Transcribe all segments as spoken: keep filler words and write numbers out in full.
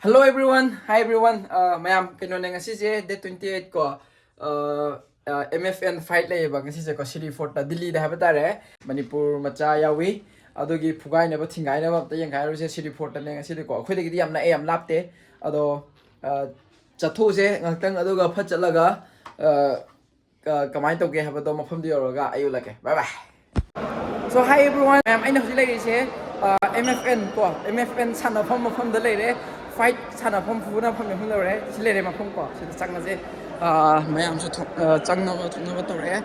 Hello everyone, hi everyone. Uh, ꯃꯌꯥꯝ, ꯀꯩꯅꯣꯅꯦ, ꯉꯁꯤꯁꯦ date twenty eight ꯀꯣ, uh, uh, M F N fight ꯂꯩꯌꯦꯕ ꯉꯁꯤꯁꯦꯀꯣ, ꯁꯤꯔꯤ ꯐꯣꯔꯠꯇ, ꯗꯤꯜꯂꯤꯗ ꯍꯥꯏꯕ ꯇꯥꯔꯦ꯫ ꯃꯅꯤꯄꯨꯔ ꯃꯆꯥ ꯌꯥꯎꯏ꯫ ꯑꯗꯨꯒꯤ ꯐꯨꯒꯥꯏꯅꯕ ꯊꯤꯡꯒꯥꯏꯅꯕ ꯑꯝꯇ ꯌꯦꯡꯈꯥꯏꯔꯨꯁꯦ ꯁꯤꯔꯤ ꯐꯣꯔꯠꯇꯅꯦ ꯉꯁꯤꯗꯤꯀꯣ꯫ ꯑꯩꯈꯣꯏꯗꯒꯤꯗꯤ ꯌꯥꯝ ꯅꯛꯑꯦ, ꯌꯥꯝ ꯂꯥꯞꯇꯦ꯫ ꯑꯗꯣ, uh, ꯆꯠꯊꯣꯛꯎꯁꯦ ꯉꯥꯛꯇꯪ, ꯑꯗꯨꯒ ꯐꯠ ꯆꯠꯂꯒ, uh, ꯀ-, ꯀꯃꯥꯏꯅ ꯇꯧꯒꯦ ꯍꯥꯏꯕꯗꯣ ꯃꯐꯝꯗꯨ ꯌꯧꯔꯒ ꯑꯩ ꯎꯠꯂꯛꯀꯦ꯫ Bye bye. So hi everyone, ꯃꯌꯥꯝ, ꯑꯩꯅ ꯍꯧꯖꯤꯛ ꯂꯩꯔꯤꯁꯦ, ꯑ, M F N ꯀꯣ, M F N ꯁꯥꯟꯅꯐꯝ ꯃꯐꯝꯗ ꯂꯩꯔꯦ, fight ꯁꯥꯟꯅꯐꯝ, ꯐꯨꯅꯐꯝ ꯃꯐꯝ ꯂꯩꯔꯦ꯫ ꯁꯤ ꯂꯩꯔꯦ ꯃꯐꯝ ꯀꯣ, ꯁꯤꯗ ꯆꯪꯉꯁꯦ꯫ ꯑ, ꯃꯌꯥꯝꯁꯨ ꯊꯣꯛ-, ꯑ, ꯆꯪꯅꯕ ꯊꯣꯛꯅꯕ ꯇꯧꯔꯛꯑꯦ꯫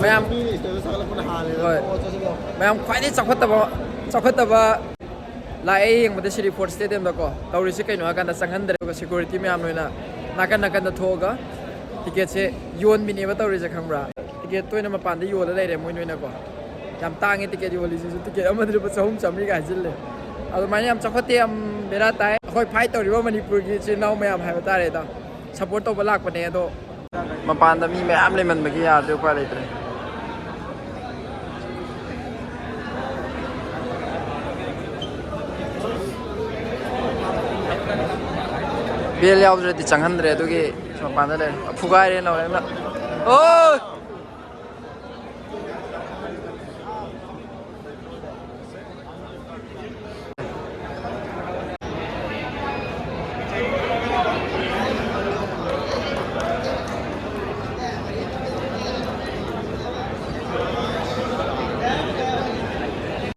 ꯃꯌꯥꯝ, ꯍꯣꯏ꯫ ꯃꯌꯥꯝ, ꯈ꯭ꯋꯥꯏꯗꯒꯤ ꯆꯥꯎꯈꯠꯇꯕ, ꯆꯥꯎꯈꯠꯇꯕ ꯂꯥꯛꯑꯦ ꯌꯦꯡꯕꯗ ꯁꯤꯔꯤ ꯐꯣꯔꯠ ꯁ꯭ꯇꯦꯗꯤꯌꯝꯗꯀꯣ꯫ ꯇꯧꯔꯤꯁꯦ ꯀꯩꯅꯣ ꯍꯥꯏ ꯀꯥꯟꯗ ꯆꯪꯍꯟꯗ꯭ꯔꯦ, ꯑꯗꯨꯒ ꯁꯦꯀ꯭ꯌꯨꯔꯤꯇꯤ ꯃꯌꯥꯝ ꯂꯣꯏꯅ ꯅꯥꯀꯟ ꯅꯥꯀꯟꯗ ꯊꯣꯛꯑꯒ ꯇꯤꯀꯦꯠꯁꯦ ꯌꯣꯟꯕꯤꯅꯦꯕ ꯇꯧꯔꯤꯁꯦ, ꯈꯪꯕ꯭ꯔꯥ? ꯇꯤꯀꯦꯠꯇ ꯑꯣꯏꯅ ꯃꯄꯥꯟꯗ ꯌꯣꯜꯂ ꯂꯩꯔꯦ ꯃꯣꯏꯅ ꯑꯣꯏꯅꯀꯣ꯫ ꯌꯥꯝ ꯇꯥꯡꯉꯦ ꯇꯤꯀꯦꯠ ꯌꯣꯜꯂꯤꯁꯤꯁꯨ, ꯇꯤꯀꯦꯠ ꯑꯃꯗ ꯂꯨꯄꯥ ꯆꯍꯨꯝ ꯆꯥꯝꯃꯔꯤꯒ ꯍꯥꯏꯖꯤꯜꯂꯦ꯫ ꯑꯗꯨꯃꯥꯏꯅ ꯌꯥꯝ ꯆꯥꯎꯈꯠꯇꯦ, ꯌꯥꯝ ꯕꯦꯔꯥ ꯇꯥꯏ꯫ ꯑꯩꯈꯣꯏ ꯐꯥꯏꯠ ꯇꯧꯔꯤꯕ ꯃꯅꯤꯄꯨꯔꯒꯤ ꯏꯆꯤꯜ ꯏꯅꯥꯎ ꯃꯌꯥꯝ ꯍꯥꯏꯕ ꯇꯥꯔꯦꯗ, ꯁꯞꯄꯣꯔꯠ ꯇꯧꯕ ꯂꯥꯛꯄꯅꯦ, ꯑꯗꯣ ꯃꯄꯥꯟꯗ ꯃꯤ ꯃꯌꯥꯝ ꯂꯩꯃꯟꯕꯒꯤ ꯌꯥꯗ꯭ꯔꯦ, ꯎꯄꯥꯏ ꯂꯩꯇ꯭ꯔꯦ꯫ ꯕꯦꯜ ꯌꯥꯎꯗ꯭ꯔꯗꯤ ꯆꯪꯍꯟꯗ꯭ꯔꯦ, ꯑꯗꯨꯒꯤ ꯃꯄꯥꯟꯗ ꯂꯩꯔꯦ꯫ ꯐꯨꯒꯥꯏꯔꯦ ꯅꯥꯎꯔꯦꯝꯅ꯫ ꯑꯣ!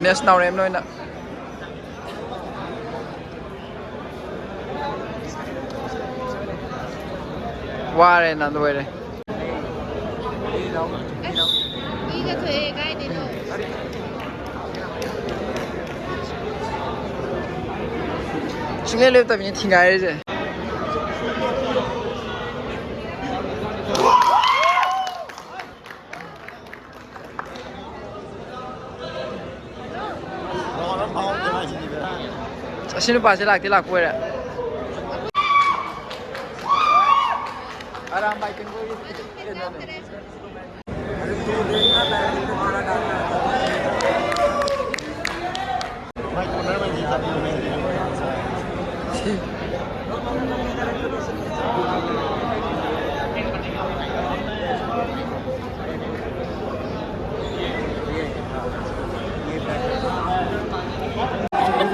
ꯃꯦꯁ ꯅꯥꯎꯔꯦꯝꯅ ꯑꯣꯏꯅ꯫ ꯋꯥꯔꯦꯅ ꯂꯣꯏꯔꯦ꯫ ꯏꯒ ꯊꯣꯛꯑꯦ ꯀꯥꯏꯗꯩꯅꯣ? ꯁꯨꯡꯂꯦꯞ ꯂꯦꯞꯇꯕꯤꯅꯤ ꯊꯤꯡꯒꯥꯏꯔꯤꯁꯦ꯫ ꯁꯤ ꯅꯨꯄꯥꯁꯦ ꯂꯥꯛꯇꯤ ꯂꯥꯛꯄ ꯑꯣꯏꯔꯦ꯫ ꯑꯔꯥꯝꯕꯥꯏ ꯇꯦꯡꯒꯣꯜꯒꯤ ꯀꯩꯅꯣꯅꯦ꯫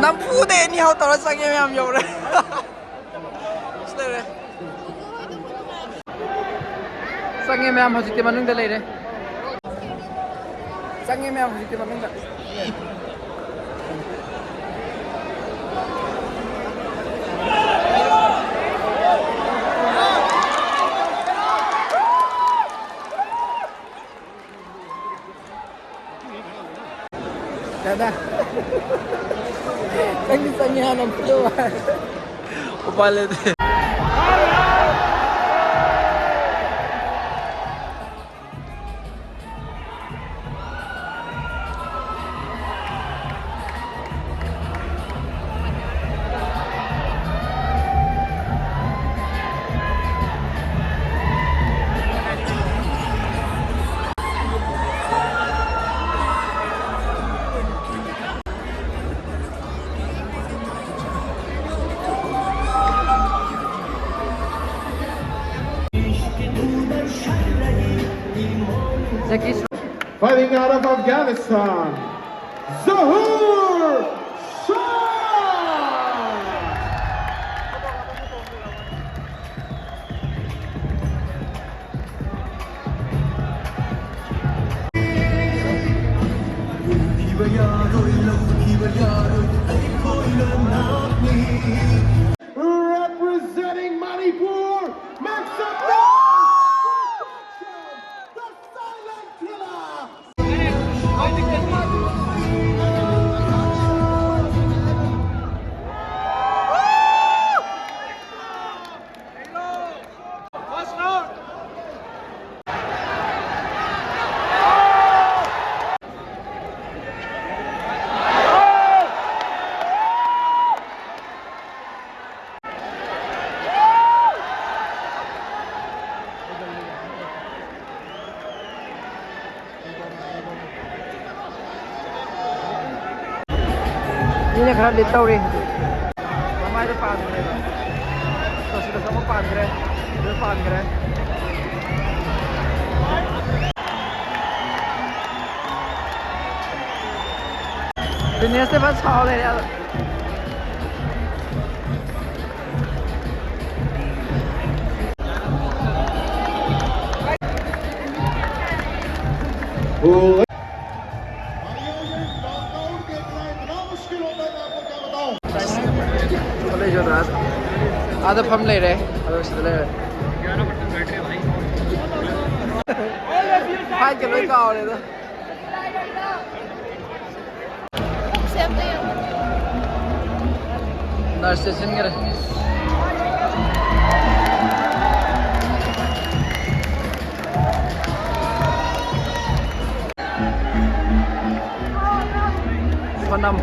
ꯅꯝꯐꯨꯗ ꯑꯦꯅꯤ ꯍꯥꯎ ꯇꯧꯔ ꯆꯪꯉꯦ ꯃꯌꯥꯝ ꯌꯧꯔꯦ꯫ ꯁꯤ ꯂꯩꯔꯦ꯫ ꯆꯪꯉꯦ ꯃꯌꯥꯝ, ꯍꯧꯖꯤꯛꯇꯤ ꯃꯅꯨꯡꯗ ꯂꯩꯔꯦ꯫ ꯆꯪꯉꯦ ꯃꯌꯥꯝ, ꯍꯧꯖꯤꯛꯇꯤ ꯃꯅꯨꯡꯗ꯫ ꯗꯥꯗꯥ꯫ ꯆꯪꯗꯤ ꯆꯪꯉꯦ ꯍꯥꯟꯅ ꯑꯃꯨꯛꯇ꯫ ꯎꯄꯥꯏ ꯂꯩꯇꯦ꯫ Fighting out of Afghanistan, Zahoor Shah! Representing Manipur, make some noise! The silent killer! ꯑꯩꯅ ꯈꯔ ꯂꯤꯠ ꯇꯧꯔꯤ ꯍꯧꯖꯤꯛ꯫ ꯃꯃꯥꯏꯗ ꯄꯥꯟꯈ꯭ꯔꯦꯕ꯫ ꯁꯤꯗꯁꯨ ꯑꯃ ꯄꯥꯟꯈ꯭ꯔꯦ꯫ ꯁꯤꯗ ꯄꯥꯟꯈ꯭ꯔꯦ꯫ ꯕꯤꯅꯦꯁꯇꯤ ꯐꯖꯅ ꯁꯥꯎ ꯂꯩꯔꯦ ꯑꯗꯣ꯫ ꯑꯥꯗ ꯐꯝ ꯂꯩꯔꯦ꯫ ꯑꯗꯣ ꯁꯤꯗ ꯂꯩꯔꯦ꯫ ꯐꯥꯏꯠꯀ ꯂꯣꯏ ꯀꯥꯎꯔꯦꯗ꯫ Nurse ꯆꯦꯟꯁꯤꯟꯈꯔꯦ꯫ Sonam.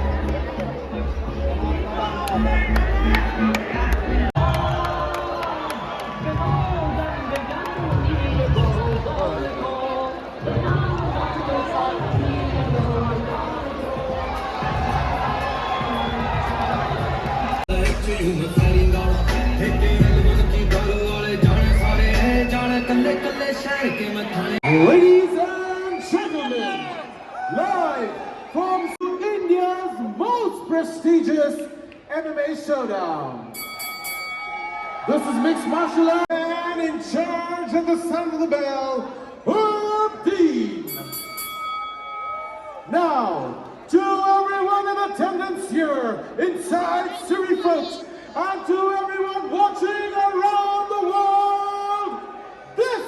Ladies and gentlemen, live from India's most prestigious M M A showdown. This is mixed martial art and in charge at the sound of the bell, Abdeen. Now, to everyone in attendance here inside Sirifut, and to everyone watching around the world, this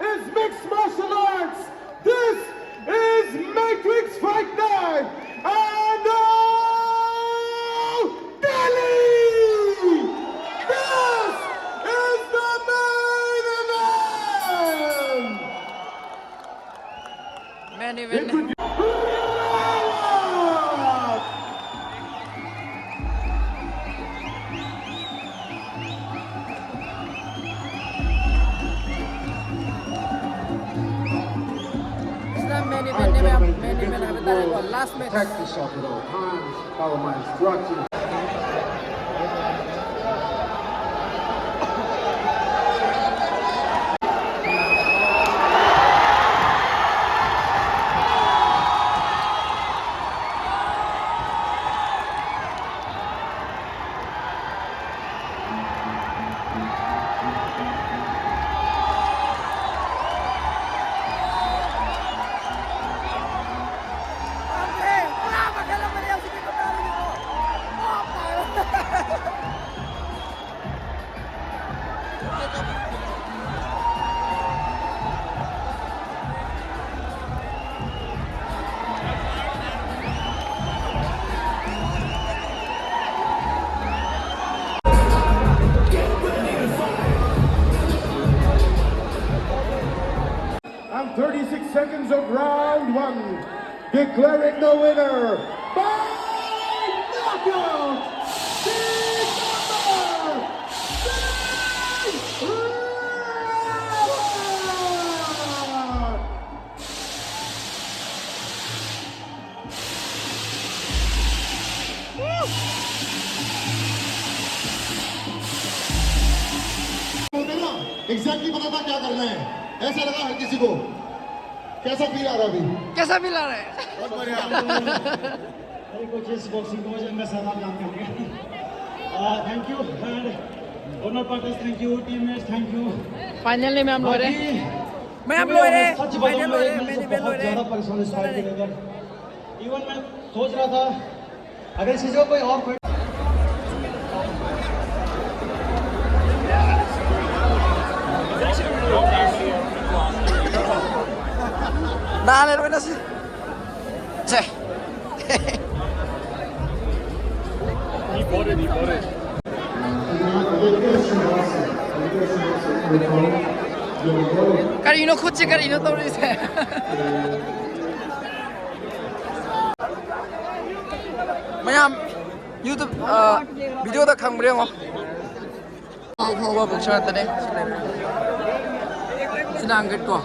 is mixed martial arts. This is Matrix Fight Night. And oh, Delhi! This is the main event! Main event. It could be It's not many Main event, main event হবে তার এখন last match. Practice of it all. Times, power minds, drug And thirty-six seconds of round one, declaring the winner by knockout, the number three round. होते ना, exactly पता था क्या करना है। ऐसा लगा हर किसी को। कैसा फील आ रहा है अभी? कैसा फील आ रहा है? बहुत बढ़िया। अरे, कोचेस, बॉक्सिंग कोच, इनका सर आप जानते होंगे। Thank you and owner partners, thank you, teammates, thank you. Finally ma'am लोरे। बाकी मैं आप लोरे। सच बताऊं, मैं एक महीने से बहुत ज्यादा परेशान हूँ इस फाइट को लेकर। इवन मैं सोच रहा था, अगर इसी जगह कोई और कोई Dale, bueno, sí. Sí. ꯀꯔꯤꯅꯣ ꯈꯨꯠꯁꯦ ꯀꯔꯤꯅꯣ ꯇꯧꯔꯤꯁꯦ? ꯃꯌꯥꯝ YouTube, ꯑ, video ꯗ ꯈꯪꯕ꯭ꯔꯥ ꯌꯦꯡꯉꯣ꯫ ꯑꯐꯥꯎꯕ boxer ꯉꯥꯛꯇꯅꯦ꯫ ꯁꯤꯅ ꯑꯪꯒꯠ ꯀꯣ꯫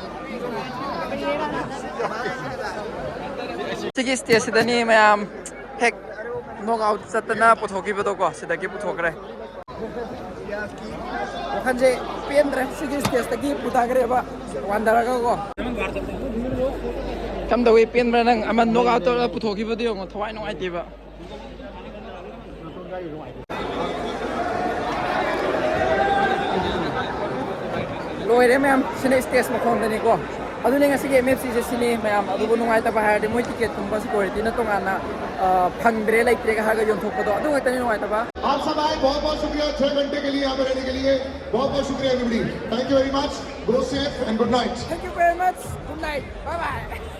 ꯁꯤꯒꯤ ꯁ꯭ꯇꯦꯖꯁꯤꯗꯅꯤ ꯃꯌꯥꯝ ꯍꯦꯛ ꯅꯣꯛ ꯑꯥꯎꯠ ꯆꯠꯇꯅ ꯄꯨꯊꯣꯛꯈꯤꯕꯗꯣꯀꯣ, ꯁꯤꯗꯒꯤ ꯄꯨꯊꯣꯛꯈ꯭ꯔꯦ꯫ ꯋꯥꯈꯜꯁꯦ ꯄꯦꯟꯗ꯭ꯔꯦ, ꯁꯤꯒꯤ ꯁ꯭ꯇꯦꯖꯇꯒꯤ ꯄꯨꯊꯈ꯭ꯔꯦꯕ, ꯋꯥꯟꯊꯔꯒꯀꯣ꯫ ꯀꯝꯗꯧꯋꯤ, ꯄꯦꯟꯕ꯭ꯔꯥ? ꯅꯪ ꯑꯃ ꯅꯣꯛ ꯑꯥꯎꯠ ꯇꯧꯔꯒ ꯄꯨꯊꯣꯛꯈꯤꯕꯗꯣ ꯌꯦꯡꯉꯣ, ꯊꯋꯥꯏ ꯅꯨꯡꯉꯥꯏꯇꯦꯕ꯫ ꯂꯣꯏꯔꯦ ꯃꯌꯥꯝ, ꯁꯤꯅ ꯁ꯭ꯇꯦꯖ ꯃꯈꯣꯡꯗꯅꯤꯀꯣ꯫ ꯑꯗꯨꯅꯦ ꯉꯁꯤꯒꯤ ꯑꯦꯝ ꯑꯦꯐ ꯁꯤꯁꯦ ꯁꯤꯅꯤ ꯃꯌꯥꯝ꯫ ꯑꯗꯨꯕꯨ ꯅꯨꯡꯉꯥꯏꯇꯕ ꯍꯥꯏꯔꯗꯤ ꯃꯣꯏ ꯇꯤꯀꯦꯠꯀꯨꯝꯕ ꯁꯦꯀ꯭ꯌꯨꯔꯤꯇꯤꯅ ꯇꯣꯉꯥꯟꯅ, ꯑ, ꯐꯪꯗ꯭ꯔꯦ, ꯂꯩꯇ꯭ꯔꯦꯒ ꯍꯥꯏꯔꯒ ꯌꯣꯟꯊꯣꯛꯄꯗꯣ, ꯑꯗꯨ ꯈꯛꯇꯅꯤ ꯅꯨꯡꯉꯥꯏꯇꯕ꯫ आप सब आए, बहुत बहुत शुक्रिया छह घंटे के लिए यहाँ पे रहने के लिए। बहुत बहुत शुक्रिया everybody। Thank you very much। Go safe and good night। Thank you very much। Good night। Bye bye।